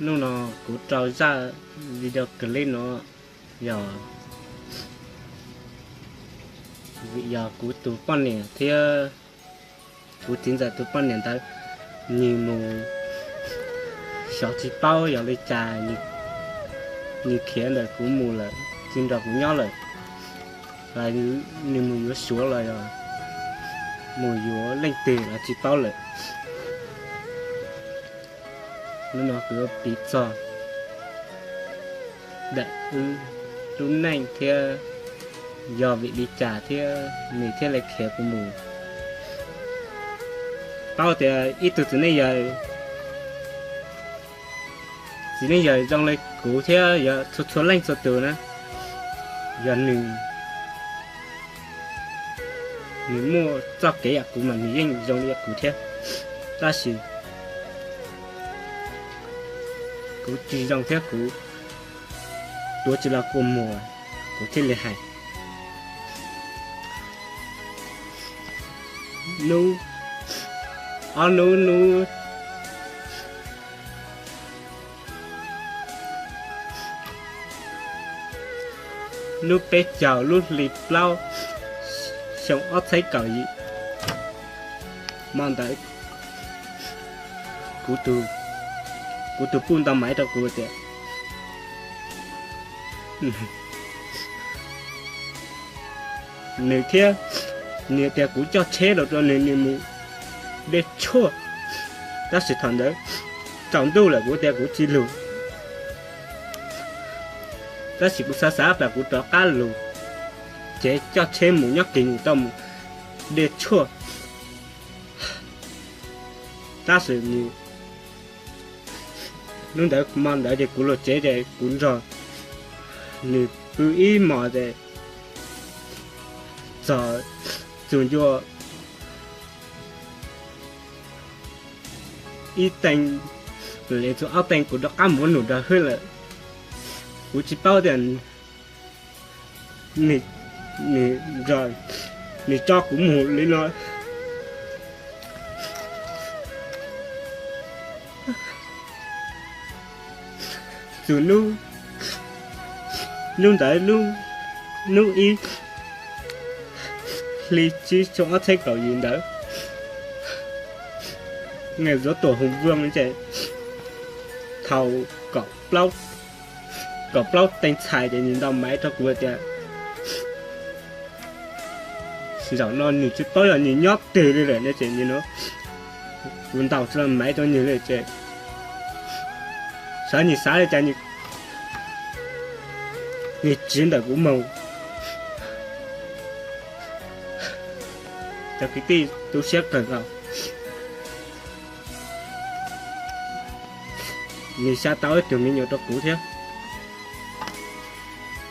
Hnub no kuv rau zaj video clip no yog vim yog kuv tus poj niam thiab kuv txiv ntxawm tus poj niam ntawd, nws mus xyov tsis paub yog li cas, nws khiav ntawm kuv mus lawm, tsis nrog kuv nyob lawm, los nws mus yuav Suav los yog mus yuav leej twg los tsis paub lawm. Hnub no kuv yuav piv txog ntawm wb lub neej thiab yog vim li cas thiab nws thiaj li khiav kuv mus. Paub tias ib tug txiv neej yawg, txiv neej yawg zoo li kuv thiab yog txhua txhua leej txhua tus na, yog nws, nws muaj txoj kev yam kuv mas nws yeej zoo li yam kuv thiab. Tab sis kuv tsis zoo thiab kuv tuav tsis los kua muag, kuv thiaj li hais. Hnub, ob hnub, hnub, hnub peb caug lub hli plaub xyoo ob txhiab kaum yim, hmo ntawd kuv tus puj ntaus maiv rau kuv tias nws thiab, nws tias kuv coj tsheb los rau nws, nws mus Dej Tshuaj. Tab sis thaum ntawd tsaus ntuj lawm kuv tias kuv tsis lug, tab sis kuv xav xav plas kuv rov qab lug, ces coj tsheb mus nyob kis mus tau mus Dej Tshuaj. Tab sis nws, hnub ntawd hmo ntawd ces kuv lug tsev ces kuv nrog nws pw ib hmos ces txog txug ncua ib teev, txug ob teev kuv rov qab mus ua num nrog hwb lawm. Kuv tsis paub tias nws, nws tso kuv mus li no. Txug hnub ntawd, hnub ib hli tsib xyoo ob txhiab kaum yim ntawd, nws zuav tuam hum voo ces thaum kaum plaub teev txhais ces nws ntaus maiv rau kuv tias zaum no nws tsis paub yog nws nyob twg li lawm no ces nws, kuv ntaus tsis los maiv rau nws li ces xav nws xav li cas nws tsiv ntawm kuv mus. Cov kwv tij, tu siab kawg nkaus. Nws xa tau ib tug me nyuam rau kuv thiab.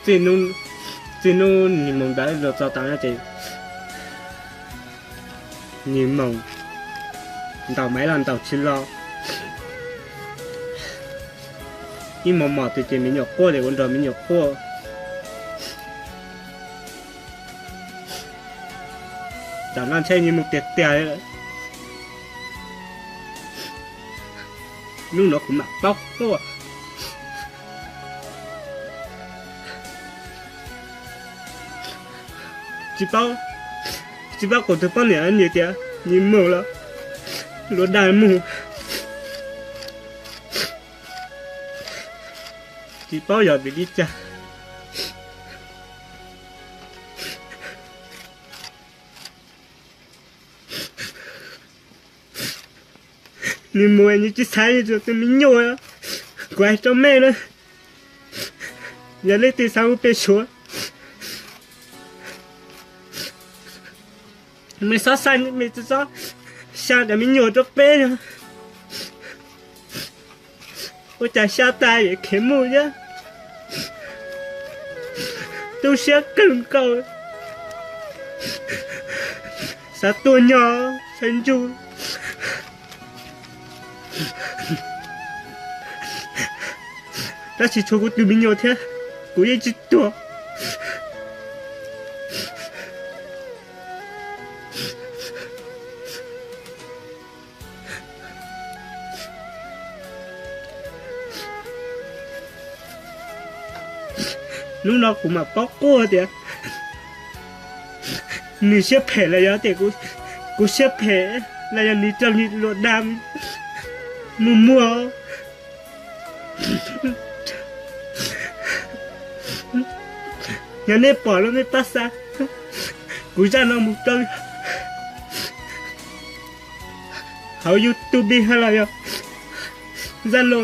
Txij hnub nws mus ntawd los txog tav no ces nws mus ntaus maiv los ntaus tsis los. Ib hmos mos twg ces me nyuam quaj ces kuv nrog me nyuam quaj. Tam no ntshe nws mus tiag tiag li lawm. Hnub no kuv mam paub quaj. Tsis paub, tsis paub kuv tus poj niam nws tias nws mus los luag dag mus. Tsis paub yog vim li cas. Nws mus nws tsis xaiv nws tus me nyuam. Kuv hais rau mej na, yog leej twg xav hu pem Suav, mej xob xaiv, mej txhob xa cov me nyuam rau peb no. Ua cas xa tas es khiav mus thiab. Tu siab kawg nkaus. Xav tuag nyo, xav ntsug, tab sis tshuav kuv tus me nyuam thiab, kuv yeej tsis tuag. Hnub no kuv mam paub quaj tias nws siab phem los yog tias kuv siab phem, los yog nws raug nws luag dag muag muag. Yog nej pom no nej pab xa kuv zaj no mus rau hauv YouTube los yog Zalo.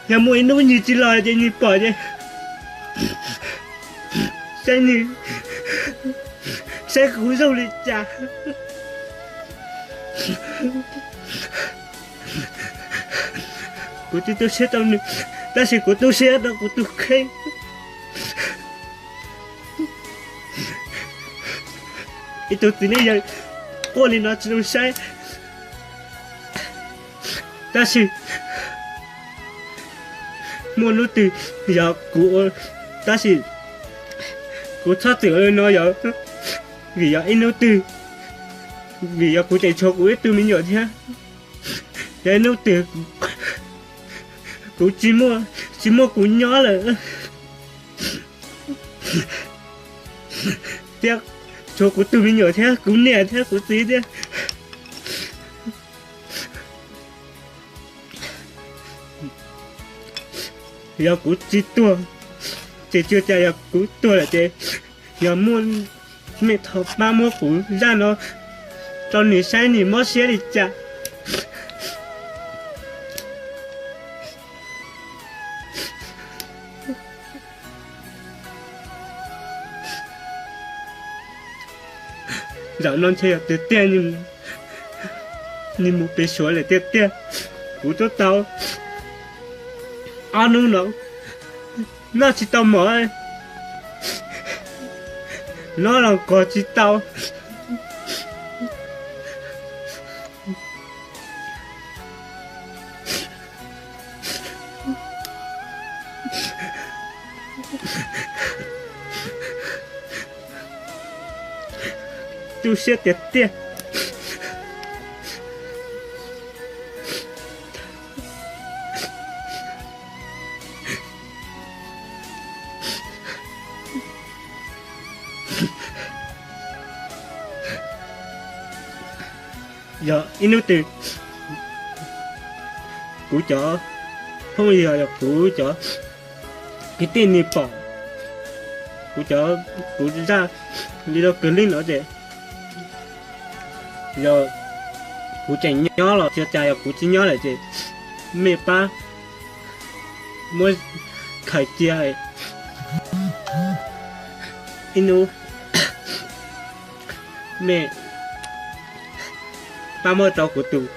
Yog muaj ib hnub nws tsis los ces nws pom ces saib nws, saib kuv zoo li cas. Kuv tsis tu siab rau nws, tab sis kuv tu siab rau kuv tus kheej. Ib tug txiv neej yawg quaj li no tsis zoo saib, tab sis muaj hnub twg yog kuv, tab sis kuv txhob txwm ua li no yog vim yog ib hnub twg, vim yog kuv tseem tshuav kuv ib tug me nyuam thiab. Yog ib hnub twg kuv tsis muaj, tsis muaj kuv nyob lawm thiab, tshuav kuv tus me nyuam thiab kuv niam thiab kuv txiv thiab, yog kuv tsis tuag, ces tsis ua cas, yog kuv tuag lawm ces yog muaj, nej thov pab muab kuv zaj no rau nws saib nws mob siab li cas. Zaum no ntshe yog tiag tiag, nws mus pem Suav lawm tiag tiag. Kuv twb tau ob hnub no noj tsis tau mov, noj los kov tsis tau. Tu siab tiag tiag. Yog ib hnub twg kuv cov phooj ywg, yog kuv cov kwv tij nws pom kuv cov, kuv zaj video clip no ces yog kuv tseem nyob los tsis ua cas, yog kuv tsis nyob lawm ces mej pab muab khaws cia ib hnub, mej pab muab rau kuv tus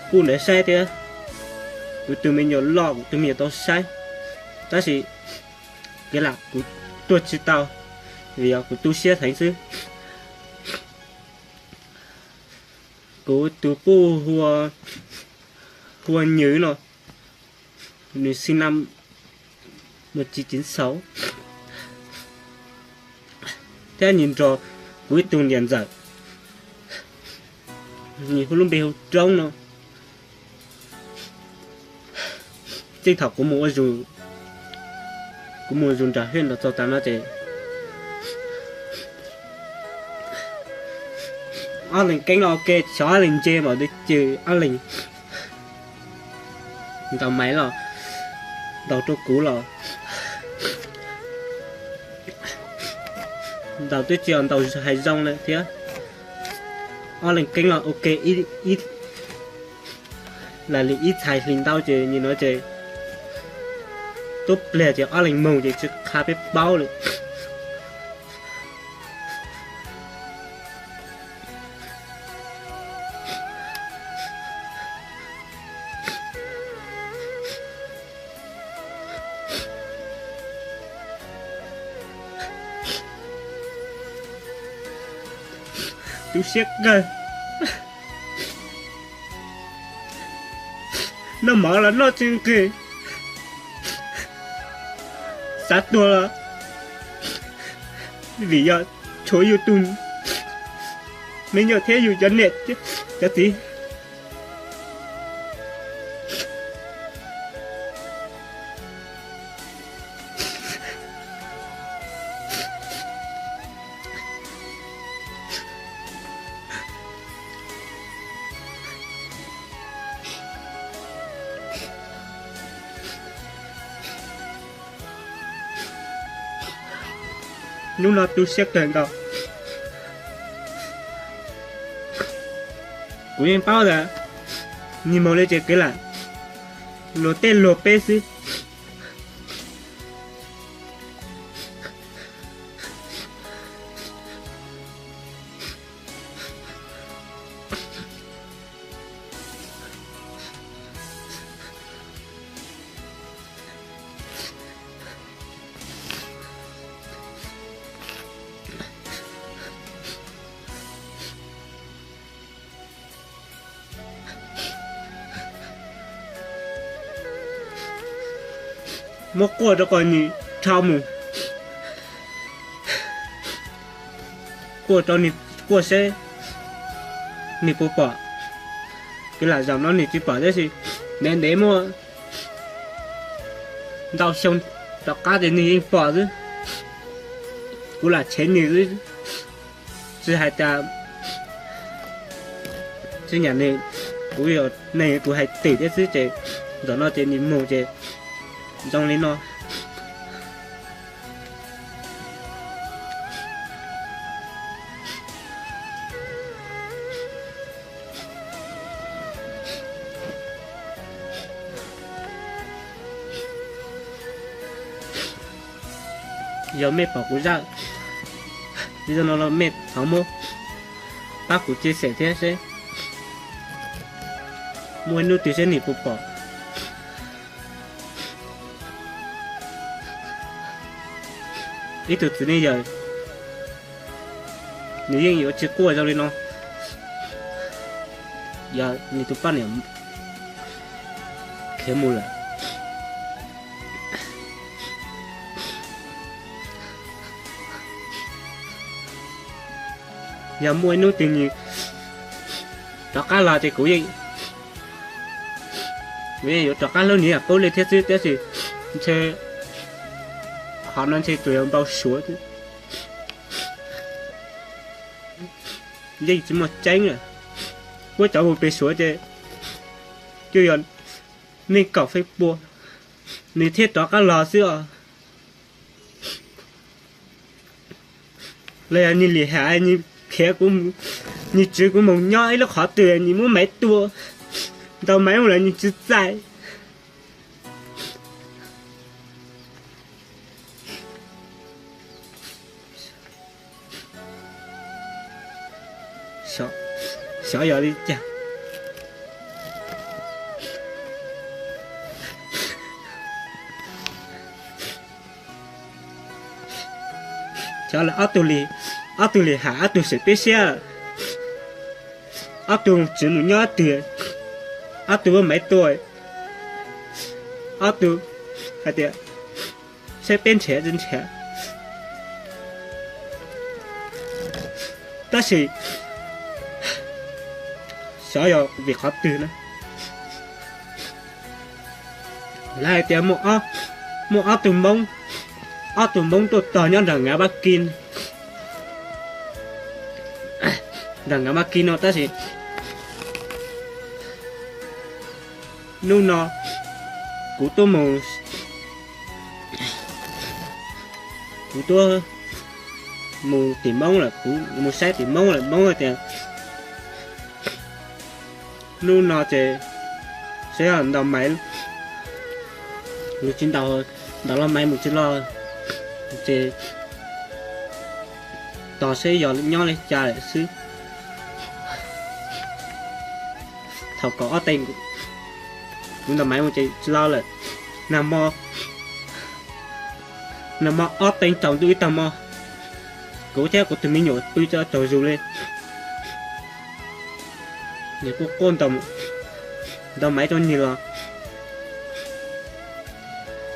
puj ntawd saib thiab, kuv tus me nyuam loj, kuv tus me nyuam tau saib. Tab sis kev lam kuv tuag tsis tau, vim yog kuv tu siab heev xwb. Kuv tus puj hu ua Nywv no, nws xib nam mus tsis tiv xauv, thiab nws nrog kuv ib tug niam ntxawm, nws hu lub npe hu Roob no. Txij thaum kuv mus ua, kuv mus zus nram hwj los txog tav no ces ob leeg keeb los ua ke, xyov ob leeg ntse mas twb ces ob leeg ntaus maiv los ntaus rau kuv los ntaus twb tsis yog ntaus hais zoo na thiab. Ob leeg keeb los ua ke ib, ib, lam li ib txhais hlis ntau ces nim no ces tub pliag ces ob leeg moog ces tsis qha peb paub li. Tu siab kawg. Noj mov los noj tsis nqis, xav tuag los vim yog tshuav yus tus me nyuam thiab yus cov niam cov txiv. Hnub no tu siab kawg nkaus. Kuv yeej paub tias nws mus li ces kev lam luag tej luag peb xwb. Muab quaj rau kom nws rho mus. Quaj rau nws, quaj seb nws puas pom. Kev lam zaum no nws tsis pom tab sis ntev ntev muaj ntau xyoo rov qab ces nws yeej pom xwb. Kuv lam tshev nws xwb, tsis hais tias tsis nyam nws, kuv yog neeg kuv hais twm thiab xwb ces zaum no ces nws mus ces zoo li no. Yog mej pom kuv zaj video no los mej thov muab pab kuv chia sẻ thiab seb muaj ib hnub twg seb nws puas pom. Ib tug txiv neej yawg nws yeej yuav tsis quaj zoo li no. Yog nws tus poj niam khiav mus lawm, yog muaj ib hnub twg nws rov qab los ces kuv yeej, kuv yeej yuav rov qab hlub nws ib yam qub li thiab xwb, tab sis ntshe qhov no ntshe tsuas yog npau suav xwb. Yeej tsis muaj tseeb lawm. Muab cov mus pem Suav ces twb yog neeg kaum feem pua nws thiaj rov qab los xwb os. Los yog nws lim ham, nws khiav, nws tsis kuv mus nyob ib lub qhov twg, nws muab maiv tua, ntaus maiv mus lawm nws tsis txais. Xyov yog li cas. Xyov lawv ob tug li, ob tug li ham ob tug seem peb siab. Ob tug tsis mus nyob ob tug, ob tug muab maiv tua, ob tug hais tias saib peb nrhiav tsis nrhiav. Tab sis xyov yog vim qhov twg na. Lawv hais tias muaj ob tug Hmoob, ob tug Hmoob tuaj tog nyob nram Nkav Mab Kis, nram Nkav Mab Kis no tab sis hnub no kuv tuaj mus, kuv tuaj mus tim Hmoob lawm, kuv mus saib tim Hmoob lawm, Hmoob hais tias hnub no ces seb ntaus maiv, nws tsis ntaus, ntaus los maiv mus tsis los, ces tos seb yog nyob li cas lawm xwb. Thaum kaum ob teev kuv ntaus maiv mus ces tsis los lawm. Nag hmo, nag hmo ob teev tsaus ntuj ib tag hmo, kuv thiab kuv tus me nyuam pw tsaug zog li. Nws kuj quaj ntaus maiv rau nws los,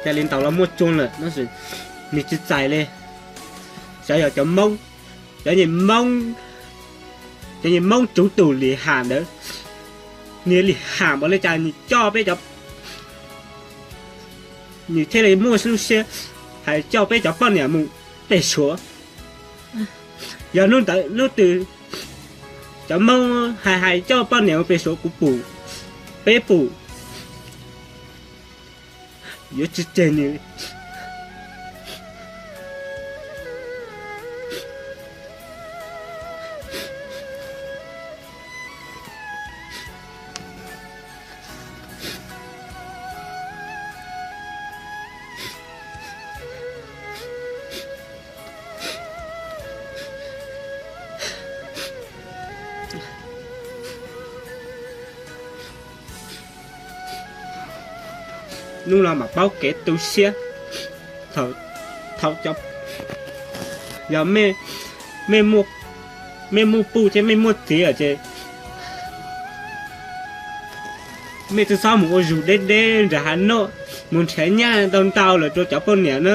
cia li ntaus los muaj tsuag lawm, nws tsis txais li. Xyov yog cov Hmoob, cov niag Hmoob, cov niag Hmoob tsuv tus lim ham ntawd, nws lim ham npaum li cas nws coj peb cov, nws thiaj li muaj lub siab hais coj peb cov poj niam mus pem Suav. Yog hnub ntawd hnub twg cov Hmoob hais hais coj poj niam mus pem Suav kuv pum, peb pum, yuav tsis tseg nws li. Hnub no mam paub kev tu siab. Thaum, thaum cov, yog mej, mej muaj puj thiab mej muaj txiv lawm ces mej tsi txhob mus ua zug deb deb nram hav noj, mus nrhiav nyaj ntau ntau lawm rau cov poj niam na.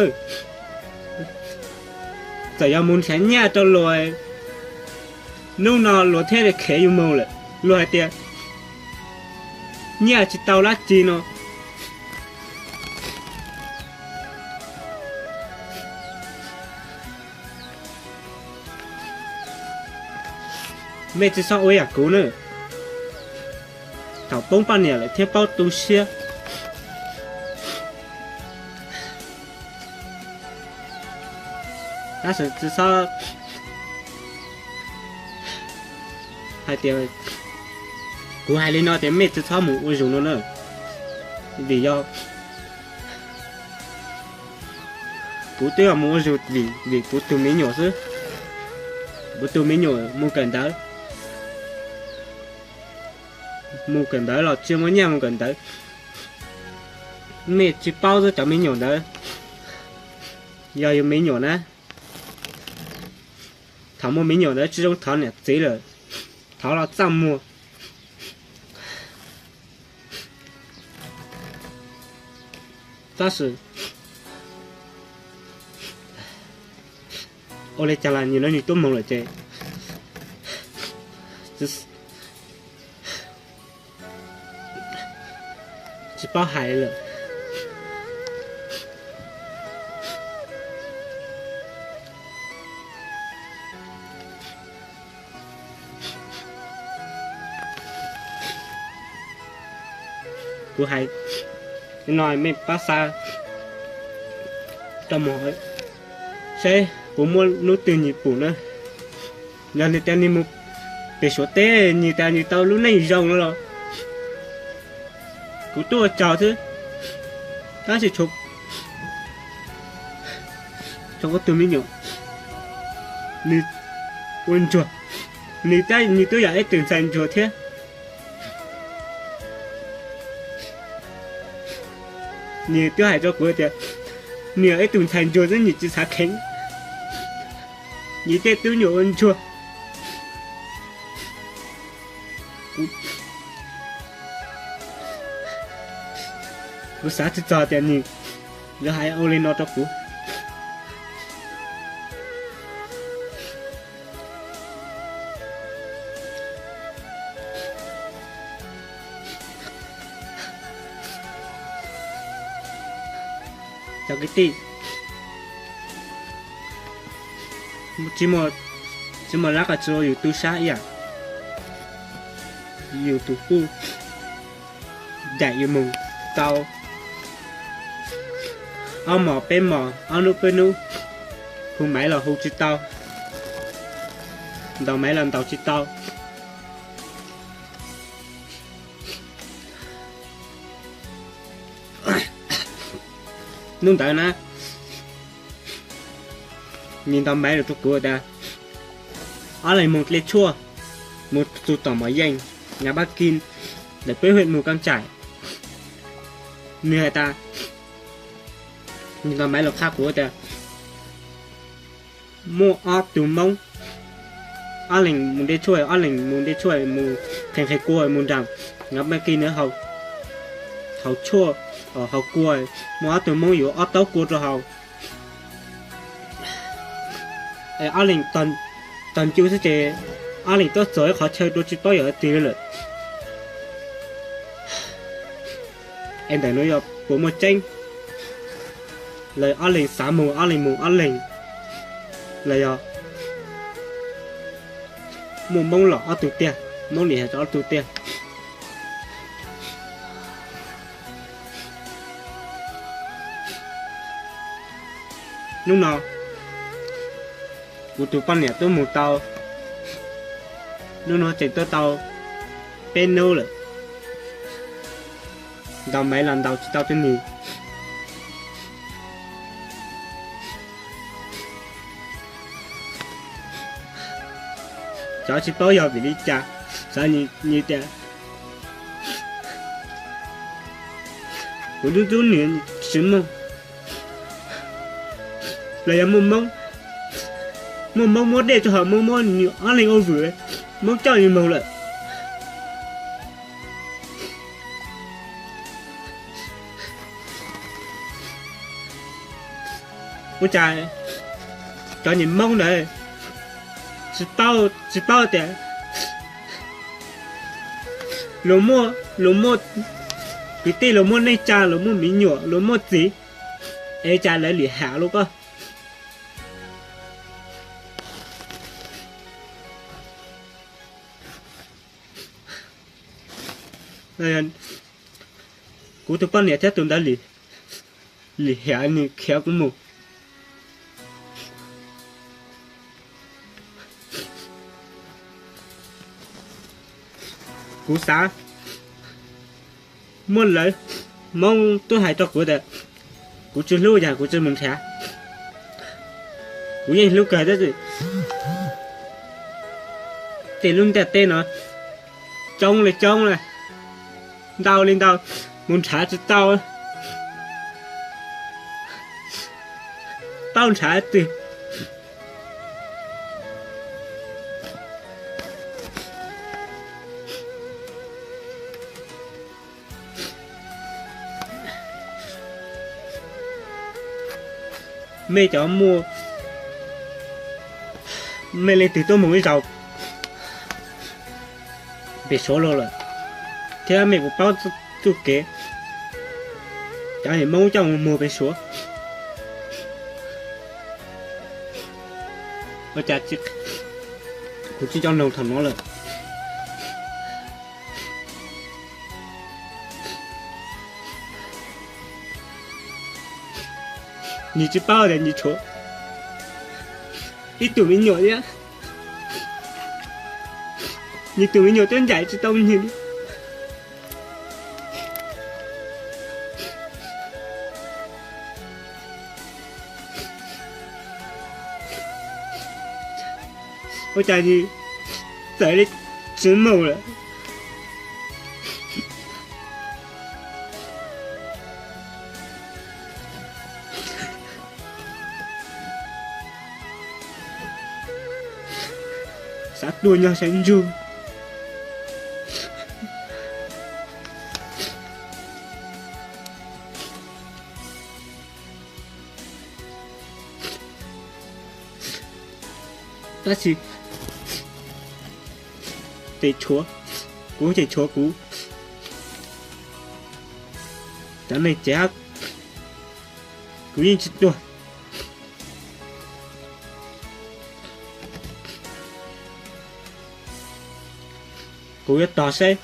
Txawm yog mus nrhiav nyaj rau luag, hnub no luag thiaj li khiav yus mus lawm. Luag hais tias nyaj tsis tau dab tsi no. Mej tsi txhob ua yam kuv na. Thaum poob poj niam lawm thiaj paub tu siab. Tab sis tsi txhob hais tias, kuv hais li no tias mej tsi txhob mus ua zug no na. Vim yog kuv twb mus ua zug vim, vim kuv tus me nyuam xwb. Kuv tus me nyuam mus kawm ntawv, mus kawm ntawv los tsi muaj nyaj mus kawm ntawv. Mej tsi paub xwb, cov me nyuam ntawd yog yus me nyuam na. Thaum muaj me nyuam ntawd tsi zoo thov niam txiv lawm, thov los txaj muag. Tab sis ua li cas los nws, nws tuaj mus lawm ces tsis paub hais lawm. Kuv hais no mej pab xa rau mus saib puas muaj hnub twg nws pum na. Yog nws tias nws mus pem Suav teb, nws tias nws tau lub neej zoo no los kuv tuaj ua tsaug xwb. Tab sis tshuav kuv tus me nyuam, nws ua ntsuag, nws twb yog ib tug ntxhais ntsuag thiab. Nws twb hais rau kuv tias nws yog ib tug ntxhais ntsuag xwb, nws tsis xav kheev nws tej tub nyuam ua ntsuag. Kuv xav tsis txog tias nws yuav hais ua li no rau kuv. Cov kwv tij, tsis muaj dab tsi tsis ua yus tub sab ib yam. Yus tus puj daim yus mus tau ob mos peb mos, ob hnub peb hnub, hu maiv los hu tsis tau, ntaus maiv los ntaus tsis tau. Hnub ntawd na, nws ntaus maiv los rau kuv tias, ob leeg mus dle tshuaj, mus txug tom Mos Yeej, Ngam Pab Kis, ntawm peb hwm mus Kaab Tsaim. Nws hais tas, nws ntaus maiv los qha kuv tias muaj ob tug Moob, ob leeg mus dle tshuaj, ob leeg mus dle tshuaj, mus qhia qhia kua mus nram Ngam Pab Kis na, haus tshuaj, haus kua, muaj ob tug Moob yuav ob taub kua rau haus. Ob leeg tog ncu xwb ces ob leeg tuaj txog ib qhov chaw dua tsis paub yog twg lawm. Es ntawm no yog puas muaj tseeb? Lawv ob leeg xav mus ob leeg mus ob leeg, los yog muaj Moob los ob tug tiag, Moob nim hais rau ob tug tiag. Hnub no kuv tus poj niam twb mus tau, hnub no tseem tuaj tau peb hnub lawm, ntaus maiv los ntaus tsis tau rau nws. Cov tsis paub yog vim li cas, xav nws tias Kuv tub tub niam tsis moog, los yog muaj Moob, muaj Moob muab dej rua hov, Moob muab nwg ob leeg ua vwm, Moob coj nwg moog lawm. Ua cas cov niam Moob ntawd tsis paub, tsis paub tias luag muaj, luag muaj kwv tij, luag muaj neej tsa, luag muaj me nyuam, luag muaj txiv, es cas lawv lim ham lug koj? Kuv tug poj niam thiab tug ntawd lim hiam, nws khiav kuv mus. Kuv xav muab lawv, Moob tub hais rau kuv tias kuv tsis hlub yog kuv tsis mus nrhav. Kuv yeej hlub kawg tab sis tej lub ntiaj teb no coob li coob na, ntau li ntau, mus nrhav tsis tau, paub nrhav twg. Mej cov muaj, mej leej twg tuaj moog ib zaug pem Suav lug lawm, thiab mej puas paub txuj kev cov Moob coj mus muag pem Suav? Ua cas kuv tsis coj noog thaum no lawm? Nws tsis paub tias nws tshuav ib tug me nyuam thiab, nws tus me nyuam twb ncaim tsis tau nws li. Ua cas nws txawm li tsis mus lawm? Xav tuag nyob sab ntsug. Tab sis ces tshuav kuv, ces tshuav kuv, cov neeg ces kuv yeej tsis tuag. Kuv yuav tog seb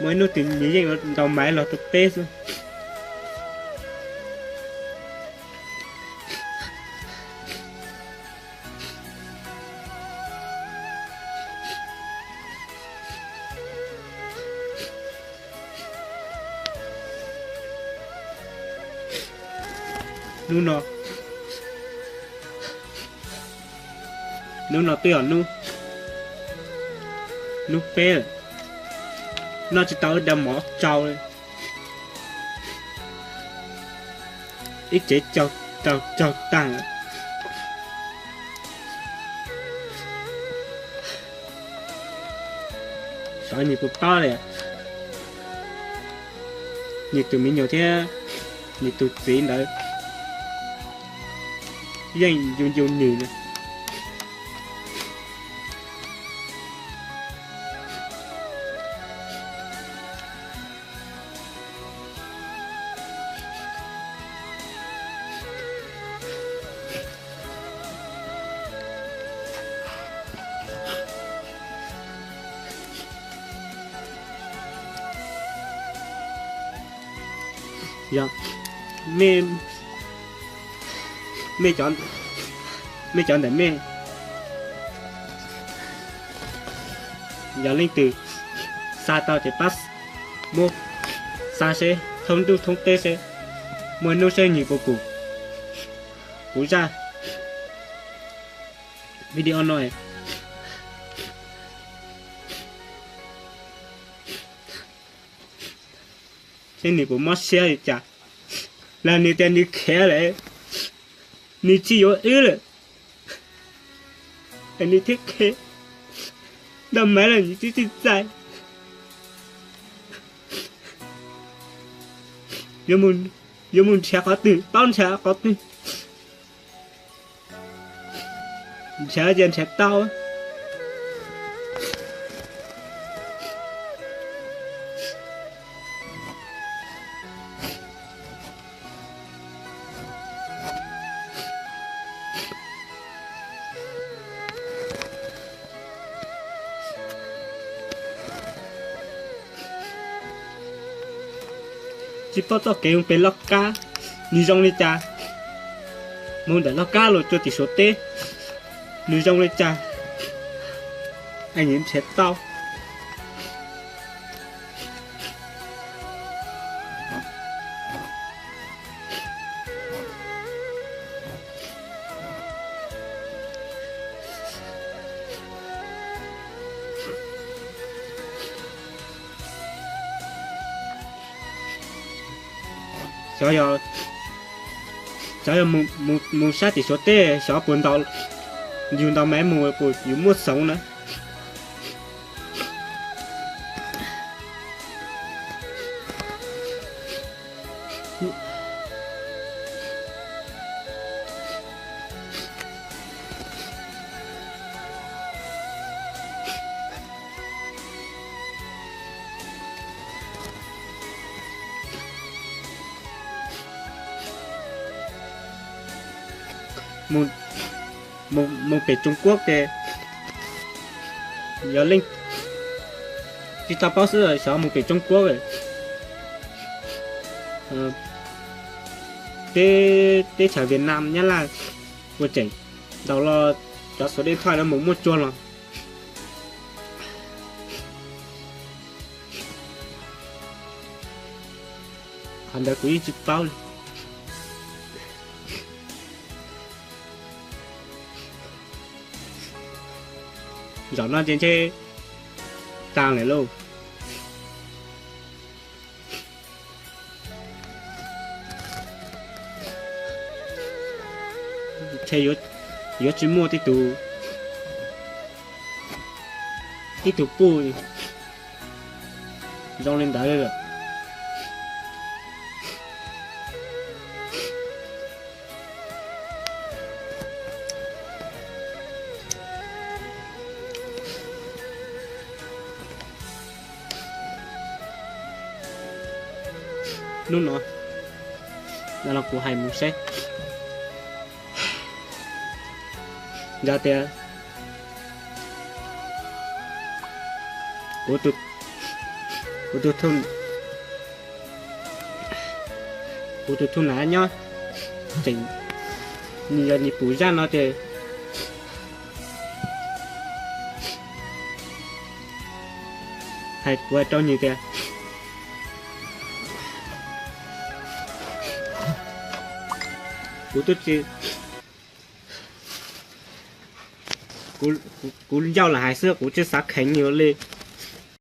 muaj ib hnub twg nws yeej ntaus maiv los rau peb xwb. Hnub no, hnub no twb yog hnub, hnub peb lawm, noj tsis tau ib daim mov tsau li. Ib tsev caug, caug, caug tag lawm. Xyov nws puas paub li, nws tus me nyuam thiab nws tus txiv ntawd yeej yus yus nws. Yog mej, mej cov ntawm mej, yog leej twg xa tau ces pab muab xa seb thoob ntuj thoob teb seb muaj ib hnub seb nws puas pum kuv zaj video no. Seb nws puas mob siab li cas, los nws tias nws khiav lawm, nws tsis yuav wb lawm, es nws thiaj khiav. Nrog Maiv los nws twb tsis txais. Yuav mus nrhiav qhov twg, paub nrhiav qhov twg? Nrhiav ces nrhiav tau. Tsis paub txoj kev mus pem Loj Kab nws zoo li cas, mus ntawm Loj Kab los rau tim Suav teb nws zoo li cas, es nws nrhiav tau. Xyov yog, xyov yog mus sab tim Suav teb xyov puas ntaus, yus ntaus Maiv mus puas yus muaj xoov na. Mus pem Tsoob Kuab ces yog leej tsis tau paub xwb, xyov mus pem Tsoob Kuab, teb chaws Vietnam, Nyab Laj, ua tseem ntaus los cov xuv dej thoj no mus muaj tsuag los. Qhov ntawd kuv yeej tsis paub li. Zaum no ces ntshe tag lawm lauj. Ntshe yuav tsis muaj tib tug, tib tug puj zoo li ntawd lawm. Hnub no los kuv hais mus seb, yog tias kuv tus, kuv tus, kuv tus thub nav nyob tseem, nws yog nws pum zaj no ces hais, kuv hais rau nws tias kuv twb tsis, kuv ncauj lam hais xwb, kuv tsis xav kheev nws li.